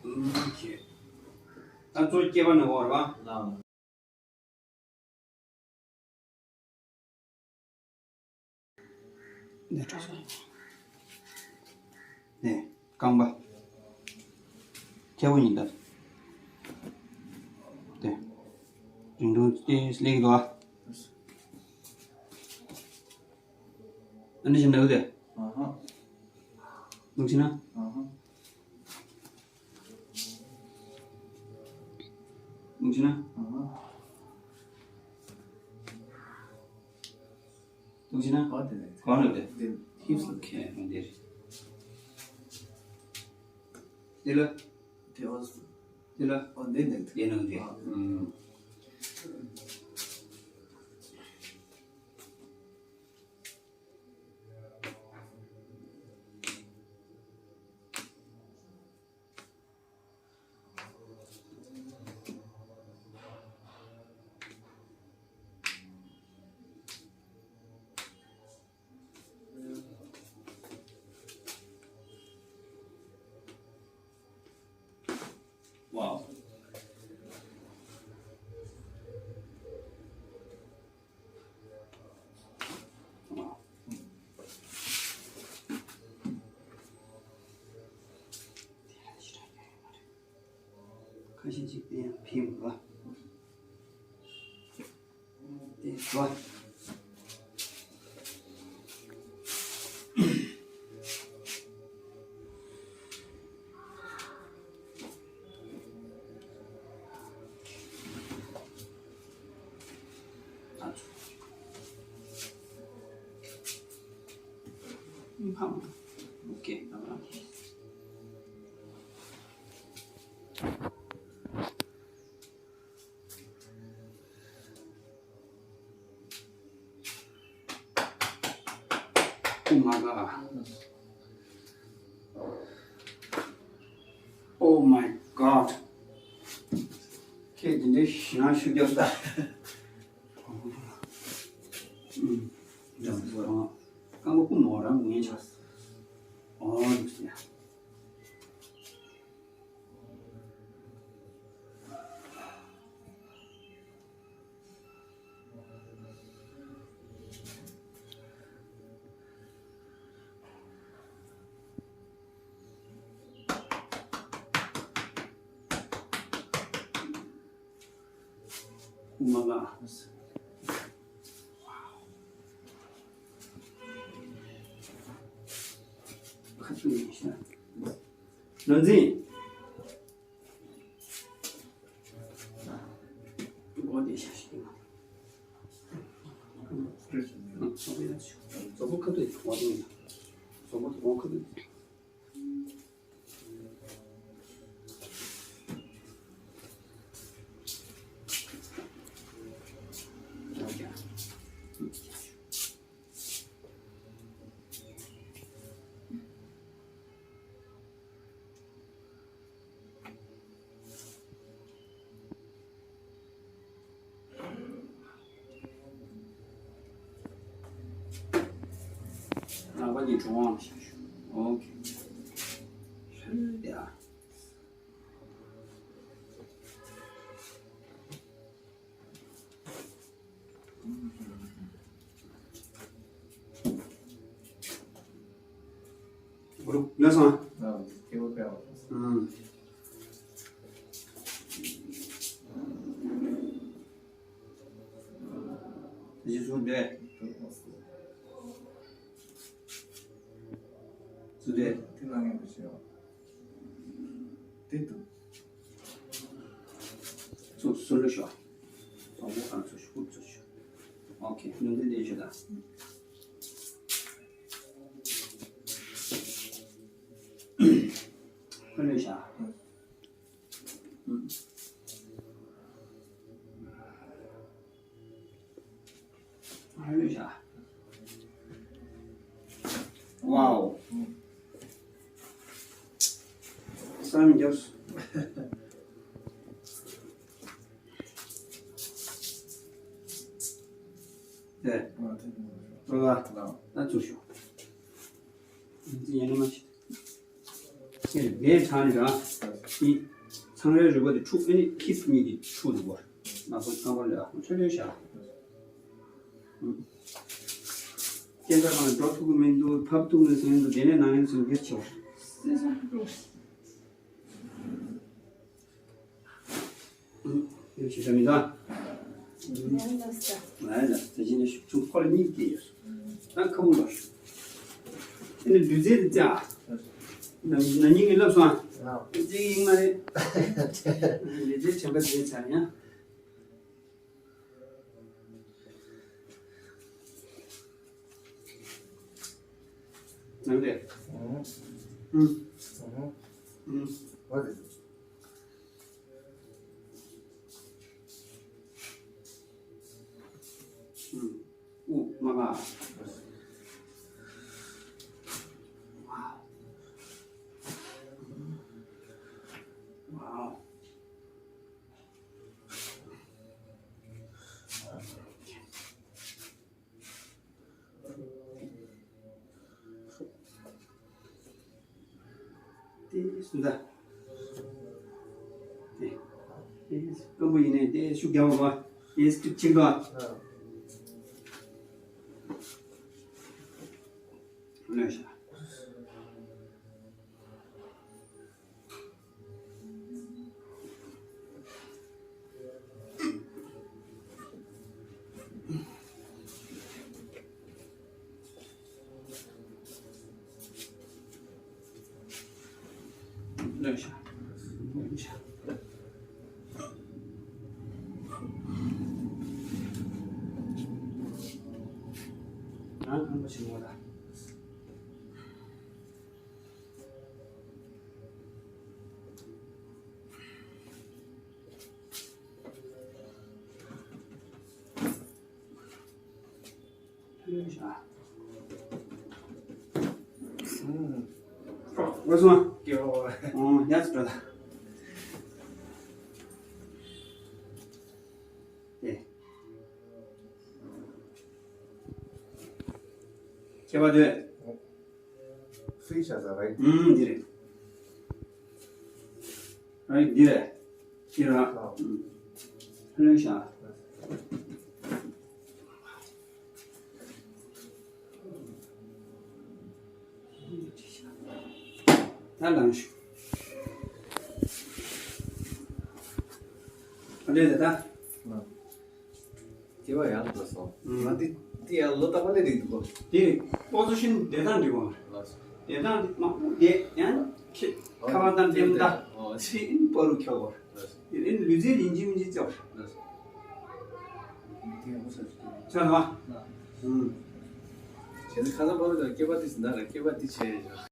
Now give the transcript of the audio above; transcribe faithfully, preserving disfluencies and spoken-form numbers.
ད་གཙོ་སྐྱེས་པ་ནི་འོ་རེད་པ། ལགས། ནས་རྐང་པ། ཁྱེད་པོ་ཡིན་ད། དེ། རིང་ཐུང་དེ་སླེབས་འདུག་ཨ། ཨ་ནི་བཞིན་འདྲ་བོ་དེ། ཨ་ཧ། ལུག་ཕྱིན་ན། ཨ་ཧ། ལུག་ཕྱིན་ན། ཨ་ཧ། ལུག་ཕྱིན་ན། ཨ་དེ་ནས། གང་ལུག་དེ། དེ་ཧིབ་སི་ལ། ཁེ་མ་དེ་རེད། དེ་ལ། དེ་ཨོ་སི། དེ་ལ། ཨོ་འདི་འདི། དེ་ནང་དེ། ཨ། ཨུམ། Wow. ཁ་ཤས་ཅིག་དེ་ཡང་ཕིང་བ། དེ་བ། ཨ་ཚོ། ཕམ། ཨོ་ཀེ། Oh my God. Oh my God. ཁྱེད་འདི་འདྲའི་ཞེད་སྣང་ཤུགས་རྒྱབ་ས། ཨུམ། རྐང་པ་ཀུན་མོ་རང་ངན་ཆགས། ཨོ་ཡ། ཨུ་མ་མ། ཁ་ཐུག་ཡིན་ཤག་ནོར་འཛིན། འོ་དེ་ཤ་ཤི་ཡིན། ཙོག་པོ་ཁ་ཐུག་ཡིན། འོ་དེ་ཡིན། ཙོག་པོ་ཁ་ཐུག་ཡིན། ལག་པ་གཉིས་གྲུ་ཝང་ལ་བཞག་ཤོག་ཨོ་ཁེ། ཧྲུལ་དེ་ཨ། ལགས་སོ། ཨ། ཨུམ། ཡི་ཟུར་དེ། ཟུར་དེ། དེ་ནང་ཡོད་པ་ཞིག་ཡོད། དེ་འདུག་ཚུར་ཚུར་ལ་ཤོག་ཚོགས་པ་གང་ཚུར་ཤོག་ཚུར་ཤོག་ཨོ་ཁེ། ནུས་ལྡན་ལྡན་ཤོག་དང་། ཁོ་ལོས་བཞག་ཨུམ། ཨ་ལོས་བཞག་ཝའོ། བསམ་རྒྱབ། དེ། ཨ་ད་ཚུར་ཤོག་འདི་ཡན་ལ་མ་ཤི། ཁྱེད་ངའི་ཆང་ནི་རང་། གཉིས། ཚངས་རའི་རུས་པ་དེ་འཁྲུ། ཨ་ནི་ཧིབ་གཉིས་དེ་འཁྲུ་འདུག་གོ། ནག་པོ་སྐམ་པོ་ལ་ཆོས་ལོས་བཞག་སྐྱེ་འགག་ནང་འགྲོ་ཐུབ་ཀྱི་མི་འདུག་བབས་ཐུབ་མེད་ཟེར་མི་འདུག་དེ་ནས་ནང་ནས་ཚུར་འགྱུར་ཆེ་བ། ཡོད་ཞེ་དྲག་མི་འདུག་ལའི་ལ་དེ་བཞིན་ནས་ཤུགས་ཆུང་ཁོ་ལ་གཉིས་སྐྱེས་ཡོད། ད་ཁ་བུ་ལ། དེ་ནི་ལུས་རྩལ་དེ་བཅའ། ན་ནིང་གི་སློབ་སོང་། ཅིག་ཡིན་མ་རེད། ལུས་རྩལ་བྱེད་པ་དེ་ཚར་ཡང་། ནང་རེད། ཨུམ། ཨུམ། ཨུམ། ཨུམ། ཨོ་རེད། ཨུམ། ཨུ་མ་མ། ཝའོ། དེ་སུ་འདྲ། དེ་དེ་སྐམ་པོ་ཡིན་ནའི་དེ་ཤུགས་རྒྱག་པ་མ། དེ་སྐྲིབ་ཆིག་འགྲོ། ལོས་ཤ། ལོས་ཤ། ལོས་ཤ། ང་ཁང་པ་ཆེན་མོ་ལ། ཨུམ། ཨོ་སོང་། ཀྱེ་ཧོ། ཨོ་ཡ་ཙི་འགྲོ་ད། ཨེ། ཁྱད་པར་དུ། ཧྥི་ཤ་ཟ་རེད། ཨུམ། འདི་རེད། རེད་འདི་རེད། ཁྱེད་རང་། ཨུམ། ལོས་ཤ། ད་ལངས་ཤོག་ཨ་འདྲས་ད་ད། དེ་བ་ཡང་འགྲོ་སོང་། ང་འདི་འདི་ཡང་ལོ་རྟག་པ་ནས་རིག་འདུག་གོ། དེ་པོ་ཟི་ཤན་བསྡད་སྟངས་འགྲིག་གོ། ལགས་སོ། བསྡད་སྟངས་འདི་མང་པོ་བསྡད་ཡང་ཁྱེད་ཁ་པར་དང་འདེམས་ད། ཨོ། ཚེ་ཨིན་པ་རུ་ཁྱོད་གོ། ལགས་སོ། དེ་ཨིན་ལུས་རྩལ་ཡིན་གཅིག་མིན་གཅིག་བཅོ། ལགས་སོ། དེ་ཡང་མོ་ས་ཅིག་ཆ་ལ་མ། ཨུམ། བྱས་ན་ཁ་སང་པ་རུ་དང་སྐེད་པ་དེ་ཟིན་ད་ར་སྐེད་པ་དེ་བྱས་ཡོད།